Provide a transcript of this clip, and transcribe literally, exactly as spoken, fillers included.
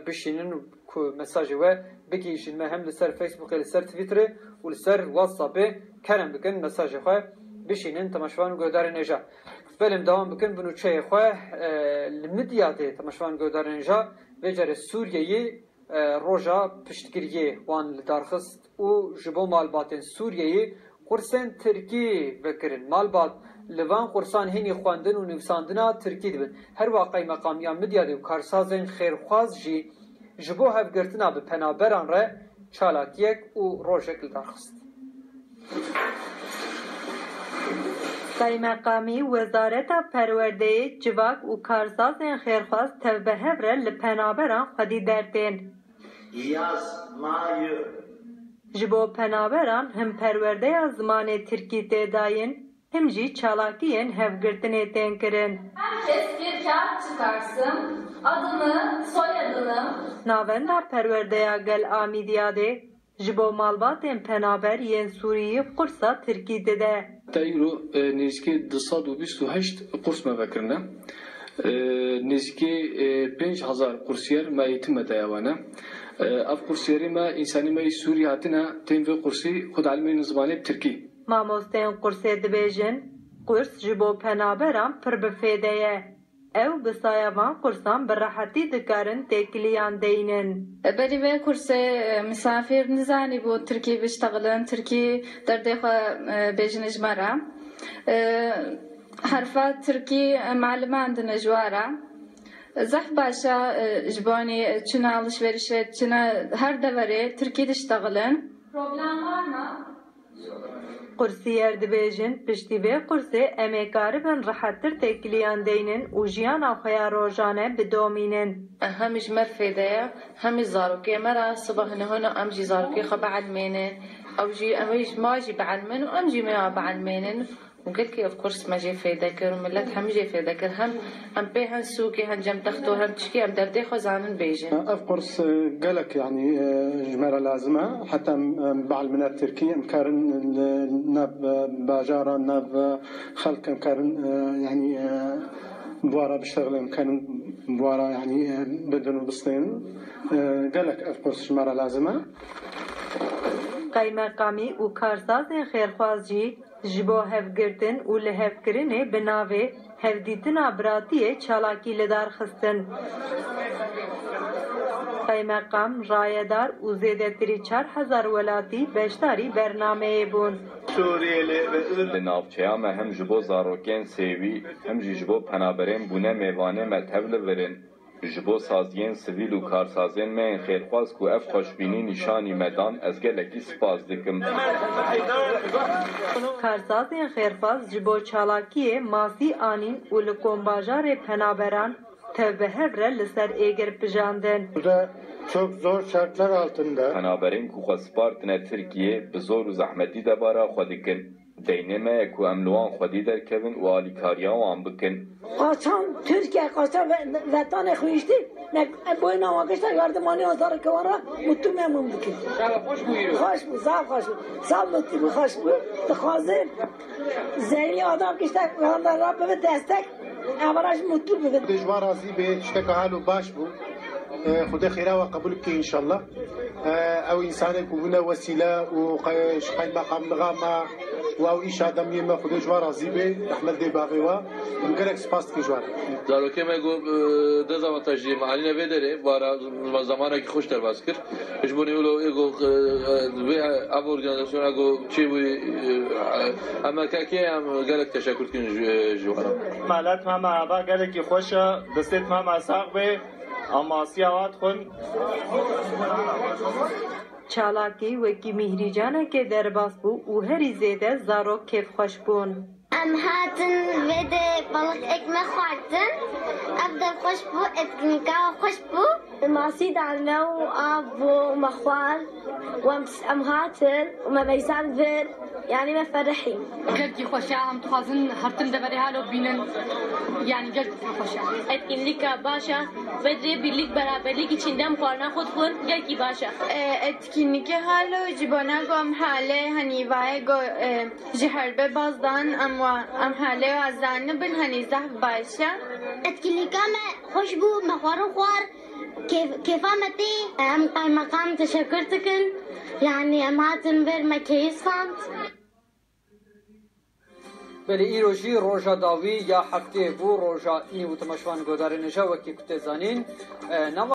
Bişînin ku mesajê we bigihîjin me hem li ser Facebookê, li ser Twitterê û li ser WhatsAppê. Kerem bikin mesajê xwe bişînin temaşevan û guhdarên hêja. Belê em dewam bikin bi nûçeyê xwe, e, li Midyadê temaşevan guhdarên hêja vê carê Sûriyeyê, e, roja piştgiriyê wan li dar xist û ji bo malbatên Sûriyeyê qursên tirkî vekirin. Malbat li van qursan hênî xwendin û nivîsandina tirkî dibin. Her wiha qeymeqamiya Midyadê û karsazên xêrxwaz jî ji bo hevgirtina bi penaberan re çalakiyek û rojek li dar xist. Qeymeqamî Wezareta Perwerdeyê, Civak û Karsazên Xêrxwaz tev bi hev re li penaberan xwedî dertên. Yaz, ma, yu. Ji bo penaberan him perwerdeya zimanê tirkî tê dayîn, him jî çalakiyên hevgirtinê tên kirin. Herkes bir kağıt çıkarsın, adını, soyadını. Navenda Perwerdeya Gel a Midyadê ji bo malbatên penaber yên Sûriyî qursa tirkî dide. Heta îro, e, nêzîkî du sed û bîst û heşt qurs me vekirine. E, nêzîkî, e, pênc hezar qursiyer me eğitim me daye wana. E, ev qursiyerê me, însanê me yê Sûrî hatine, tên vê qursî xwe dielmênin zimanê bi tirkî. Mamosteyên qursê dibêjin, qurs ji bo penaberan pir bi fêde ye. Ew bi saya van qursan bi rehetî dikarin têkiliyan deynin. Berî vê kursê, e, misafir nizanîbû tirkî biştexilin, tirkî derdê xwe, e, bêjin ji me re. E, herfa tirkî, e, malimandin ji we re. Zehf baş e, e, ji bonî, e, çina alişverişê, çina her deverê tirkî diştexilin. Problem var mı? Qursiyer dibêjin, piştî vê qursê em ê karibin rehettir têkiliyan deynin û jiyana xwe ya rojane bidomînin. Hem ji me re fêde ye, hem jî zarokê me re. Sibe hine hine em jî zarokê xwe bielmênin. Ew jî, em jî, ma jî bielmin û em jî me ya bielmênin. Û gelkî ev kurs me jê fêde kir û milet hemî jê fêde kir. Hem em pê hin sûkê, hin cem texto, hem çikî em derdê xwe zanin bêjin. Ev kurs, e, gelek, yanî, e, ji me re lazim e. Heta em, em bielmine tirkî, em karin li nav, e, bajara, nav, e, xelk em karin, e, yanî, e, bi wa re biştexilin, em karin bi wa re, yanî, e, bidin û bistênin. E, gelek ev kurs ji me re lazim e. Qeymeqamî û karsazên xêrxwaz jî ji bo hevgirtin û lihevkirinê bi navê Hevdîtina Biratiyê çalakî li dar xistin. Qeymeqam, rayedar û zêdetirî çar hezar welatî beşdarî bernameyê bûn. Li navçeya me hem ji bo zarokên sêwî, hem jî ji bo penaberên bûne mêvanê me tev li vir in. Ji bo saziyên sivîl û karsazên me yên xêrxwaz ku ev xweşbînî nîşanî me dan, ez gelekî spas dikim. Karsazên xêrxwaz ji bo çalakiyê masî anîn û li kombajarê penaberan tev bi hev re li ser êgir pijandin. Burada çok zor şartlar altında. Penaberên ku xwe spartine Tirkiyê bi zor û zehmetî debara xwe dikin. Deynê me ye ku em li wan xwedî derkevin û alîkariya wan bikin. Qaçan Tirkiye, qaçan ve-, vetanê xwîştî, ne, boyuna wan gişta yardimanî wan zarokê wan re mutlu memnun bikin. Şeva xweş bû îro. Xweş bû, zaf xweş bû. Zaf mutlu bû, xweş bû. Dixwazin zengî adam gişta wan re bibe destek, em re jî mutlu bibin. Xwedê ji wan razî be, tişteka halo baş bû. E, Xwedê xêra we qebûl bike înşallah. E, ew însanê ku bûne wesîle û qe-, ji qeymeqamlixa me û ew îş ademiyê me, Xwedê ji wan razî be, rehmet dê bavê we. Em gelek spas dikin ji wan. Zarokê me got, e, dezavantajî me anîne vê derê, bara me zamanekî xweş derbas kir. Ji bo nî wilo ê got, e, e, vê ev organîzasyona got çêbûyî, e, e, em E K K em gelek teşekur dikin ji, ji wan. Melet me merhaba, gelekî xweş e, destê me sax be. Em masiya we dixwin. Çalakî wekî mîhrîcanekê derbas bû û herî zêde zarok kêfxweş bûn. Em hatin vê de balık ekmek xwarin. Ev de xweş bû, etkinlika xweş bû. Masî dan me û av bû me xwar. Em, em hatin û me veysan vir. Yanî me ferihî. Gelkî xweş e, em dixwazin her tim deverê halo bînin. Yanî gelkî xweş e. Etkinlika baş e. Vedrê birlik beraberlik içinde em xwarina xwe dixwin. Gelkî baş e. E, etkinlike halo ji bona ku em hale, hanî vaye ku, e, ji herbe bazdan em wa-, em hale wazdan nibin, hanî zehf baş e. Etkinlika me xweş bû, me xwarin xwar. Kêf, kêfa me tê, em qaymeqam teşekkür dikin. Yani em hatin vir me keyif sand. Belê îro jî roja dawî ya hefteyê bû, roja înî û temaşevan guhdarên hêja wekî ku tê zanîn, e, nav